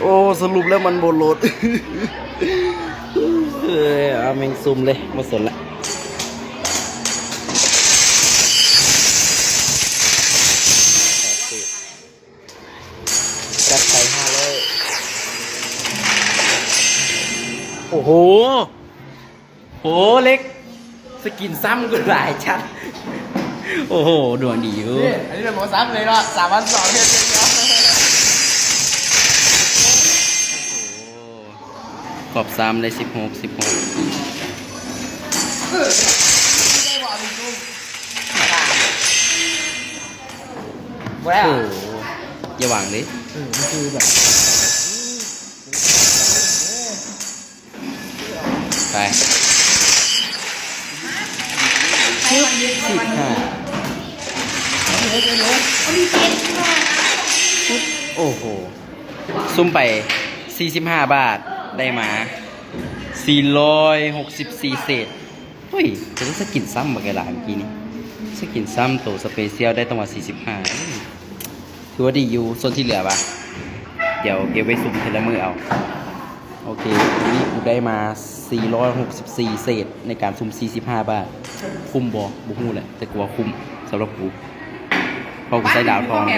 ໂອ້ ສະຫຼຸບແລ້ວມັນບໍ່ໂຫຼດ. ເອີ ເອົາແມ່ງຊຸ່ມເລີຍ ບໍ່ສົນລະ. ຈັດໄປຫ້າຮ້ອຍ. ໂອ້ໂຫ ໂຫ ເລັກ ສະກິນຊ້ຳກວ່າຫຼາຍຈັດ. ໂອ້ໂຫ ດວງດີຢູ່. ນີ້ ອັນນີ້ແມ່ນບໍ່ຊ້ຳເລີຍເນາະ ສາມພັນສອງເຮັດເປັນເນາະ. ໂອ້ໂຫ ກອບສາມໄດ້ສິບຫົກ ສິບຫົກ. ບໍ່ໄດ້ ໂອ້ ຫວາ ຢ່າຫວັງເດ້. ເອີ ມັນຄືແບບ ໄປ ຊຶບ ສິບຫ້າ ຊຶບ ໂອ້ໂຫ ຊຸ່ມໄປສີ່ສິບຫ້າບາດ ໄດ້ມາສີ່ຮ້ອຍຫົກສິບສີ່ເສດ. ໂອ້ຍ ແຕ່ສະກິນຊ້ຳບັກຫຼາຍເມື່ອກີ້ນີ້ ສະກິນຊ້ຳໂຕສະເປຊຽວໄດ້ຕັ້ງວ່າສີ່ສິບຫ້າ. ຖືວ່າດີຢູ່. ສ່ວນທີ່ເຫຼືອວະ ດຽວເກັບໄວ້ຊຸ່ມເທື່ອລະມື້ເອົາ. ໂອເຄ ມື້ນີ້ກູໄດ້ມາສີ່ຮ້ອຍຫົກສິບສີ່ເສດ ໃນການຊຸ່ມສີ່ສິບຫ້າບາດ. ຄຸ້ມບໍ່? ບໍ່ຮູ້ແຫຼະ ແຕ່ກູວ່າຄຸ້ມສຳລັບກູ ເພາະກູໃຊ້ດາວທອງເດ້.